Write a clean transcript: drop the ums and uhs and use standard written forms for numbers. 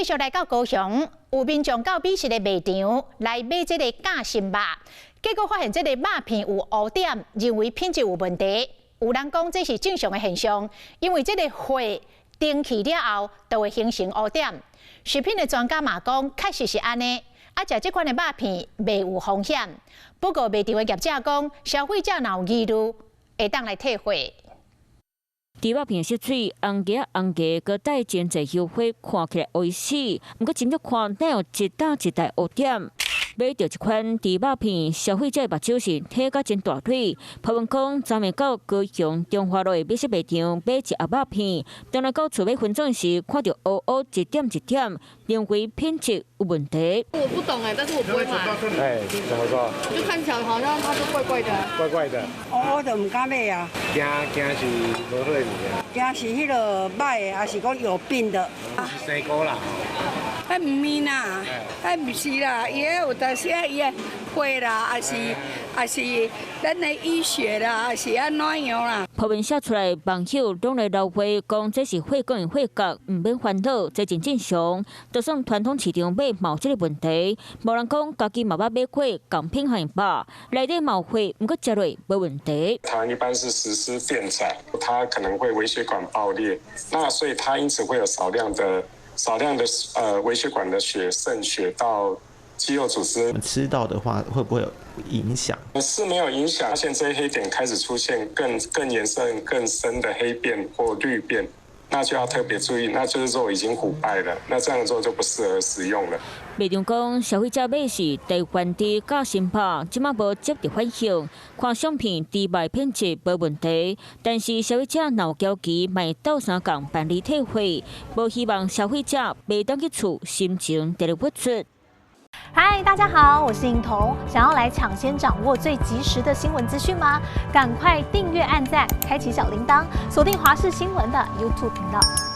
續來到高雄，有民眾到美食的賣場來買這个夾心肉，結果發現這个肉片有烏點，認為品質有問題。有人講這是正常的現象，因為這个火蒸氣了後，就會形成烏點。食品的專家嘛講，確實是按呢。啊，食這款的肉片袂有風險。不過賣場的業者講，消費者若有疑慮，會當來退貨。豬肉片色水紅額紅額，閣帶真濟油花，看起來烏死。毋過斟酌看，哪有一大一大烏點？買著這款豬肉片，消費者目睭是睇甲真大蕊。抱怨講，昨暝到高雄中華路的美食賣場買一盒肉片，當來到厝尾分裝時，看著烏烏一點一點，認為品質有問題。我不懂哎，但是我不會買。哎，怎麼說？就看起來好像它就怪怪的。怪怪的。我就毋敢買啊。驚驚是無好的物件。驚是彼个䆀的，抑是講有病的。是生果啦。彼毋是啦，彼毋是啦，伊彼有當時啊，伊的火啦，抑是咱的醫學啦，抑是按怎樣啦。鋪面寫出來，網友攏來留話，講這是火講的火角，毋免煩惱，這真正常。就算傳統市場買嘛有這个問題，無人講家己嘛捌買過仝品項的肉，內底嘛有火，毋過食落無問題。它一般是實施電宰，它可能會微血管爆裂，那所以它因此會有少量的微血管的血滲血到肌肉組織。我們吃到的話，會不會有影響？是沒有影響。發現這些黑點開始出現更顏色更深的黑變或綠變，那就要特別注意，那就是肉已經腐敗了，那這樣做就不適合食用了。賣場講，消費者買是台灣豬夾心肉，這馬無接著反應，看相片豬肉品質無問題，但是消費者若有交期，嘛會鬥相共辦理退貨，無希望消費者袂當去厝，心情特別鬱卒。嗨，大家好，我是穎彤，想要來搶先掌握最及時的新聞資訊嗎？趕快訂閱、按讚、開啟小鈴鐺，鎖定華視新聞的 YouTube 頻道。